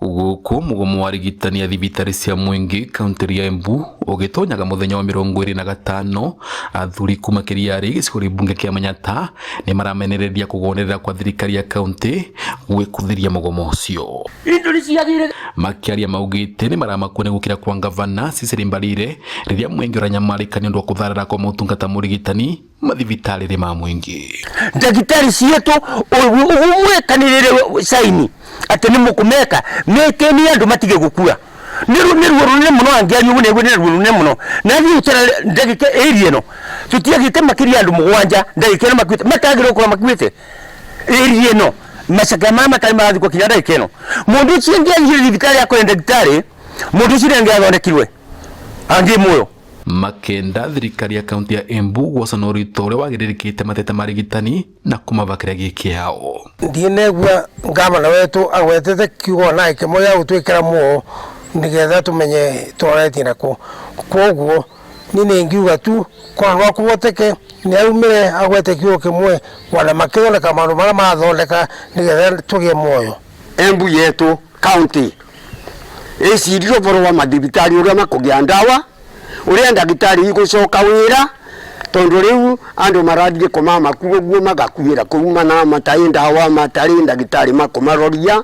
Gũkũ mũgomo wa arigitani a thibitarĩ cia mũingĩ kaunti ya Embu ũgĩtonyaga mũthenya wa 25, athuri kuma Kĩriarĩ gĩcigo mbunge kĩa Manyatta nĩ maramenereria kũgonerera kwa thirikari ya kaunti gwĩkũthĩria mũgomo ũcio. Makĩaria maugĩte nĩ maramakwo nĩ gũkira kwa ngavana Cecily Mbarire rĩrĩa mũingĩ ũranyamarĩka nĩ ũndũ wa kũtharara kwa motungata ma ũrigitani mathibitarĩ ma mũingĩ. Ndagĩtarĩ ciitũ ũguo saini atĩ nĩ mũkũmeka mekeni andũ matige gũkua nĩ ruo rũnene mũno angĩaria ũguo nĩguo nĩ ruo rũnene mũno na thiĩ gũcera ndagĩka area ĩno tũtiagĩte makĩria andũ mũgwanja ndagĩka ĩno makuĩte matagĩrĩirwo gũkorwo makuĩte area ĩno macakaya maya matarĩ marathikwo kinya ndagĩka ĩno. Mũndũ ũcio angĩathiire thibitarĩ akore ndagĩtarĩ mũndũ ũcio nĩangĩathondekirwe angĩ muoyo. Makenda thirikari ya kaunti ya Embu gwoca na ũritũ ũrĩa wagĩrĩrĩkĩte mateta ma arigitani na kũmaba kĩrĩa gĩ kĩao. Ndiĩ negua ngavana wetu agwetete kiugo na kĩmwe gĩa gũtwĩkĩra muoyo nĩgetha tũmenye tũroretie nakũ. Kwoguo niĩ nĩ ngiuga tu korwo no kũhoteke nĩ aumĩre agwete kiugo kĩmwe wana makĩthondeka maũndũ marĩa marathondeka nĩgetha tũgĩe muoyo. Embu yetu county ĩcirire ũboro wa mathibitari ũrĩa makũgĩa ndawa ũrĩa ndagĩtarĩ igũcoka wĩra tondũ rĩu andũ marathiĩ kũmama kuo ũguo magakuĩra kũu mana matarĩ ndawa matarĩ ndagĩtarĩ makũmaroria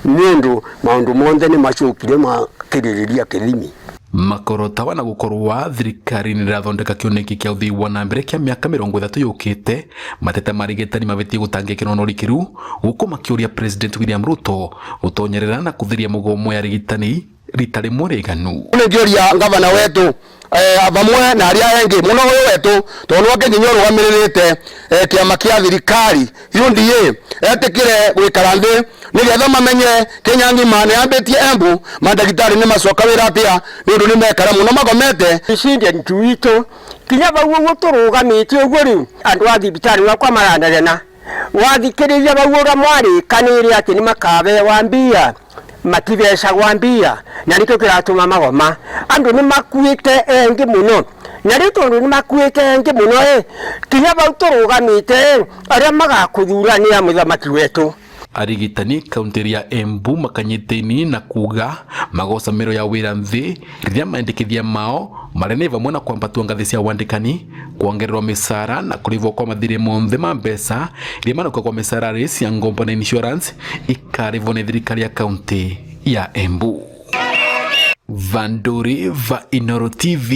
nĩ ũndũ maũndũ monthe nĩ macokire makĩrĩrĩria kĩthimi. Makorotawa na gũkorwa thirikari nĩ ĩrathondeka kĩoneki kĩa ũthii wa na mbere kĩa mĩaka 30 yũkĩte, mateta ma arigitani mabĩtie gũtangĩkĩrwo na ũrikĩru gũkũ makĩũria President William Ruto gũtonyerera na kũthiria mũgomo ya arigitani rita rĩmwe rĩganu. Nĩ ngĩũria ngavana wetu vamwe na arĩa engĩ mũno ũyũ wetu tondũ nĩwe nginya ũrũgamĩrĩrĩte kĩama kĩa thirikari UDA etĩkĩre gũikara thĩ nĩgetha mamenye Kenya ng'ima nĩ yambĩtie Embu mandagĩtarĩ nĩ macoka wĩra atĩa nĩ ũndũ nĩ mekara mũno magomete. President witũ kinya vau ũguo tũrũgamĩte ũguo rĩu andũ a thibitarĩ wakwa maranegena wathikĩrĩria vau ũrĩa mwarĩkanĩire atĩ nĩ makabewa mbia matibecagwa mbia na nĩkĩo kĩratũma magoma andũ nĩ makuĩte engĩ mũno na rĩu tondũ nĩ makuĩte engĩ mũno ĩ kinya vau tũrũgamĩte ĩ arĩa magakũthura nĩ a mũthamaki wetũ. Arigitani kaunti ya Embu makanyitĩini na kuga magoca mĩro ya wĩra nthĩ rĩrĩa maendekithia mao marĩa nĩ vamwe na kwambatwo ngathĩ cia wandĩkani, kuongererwo mĩcara na kũrĩhwo kwa mathirĩ monthe ma mbeca iria manuka kwa mĩcara rĩ cia ngombo na insurance ikarĩhwo nĩ thirikari ya kaunti ya Embu. Vanduri va Inoro TV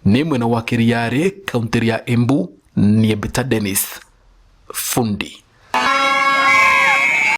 nĩ mwena wa Kĩriarĩ kaunti ya Embu niĩ Mbita Dennis Fundi.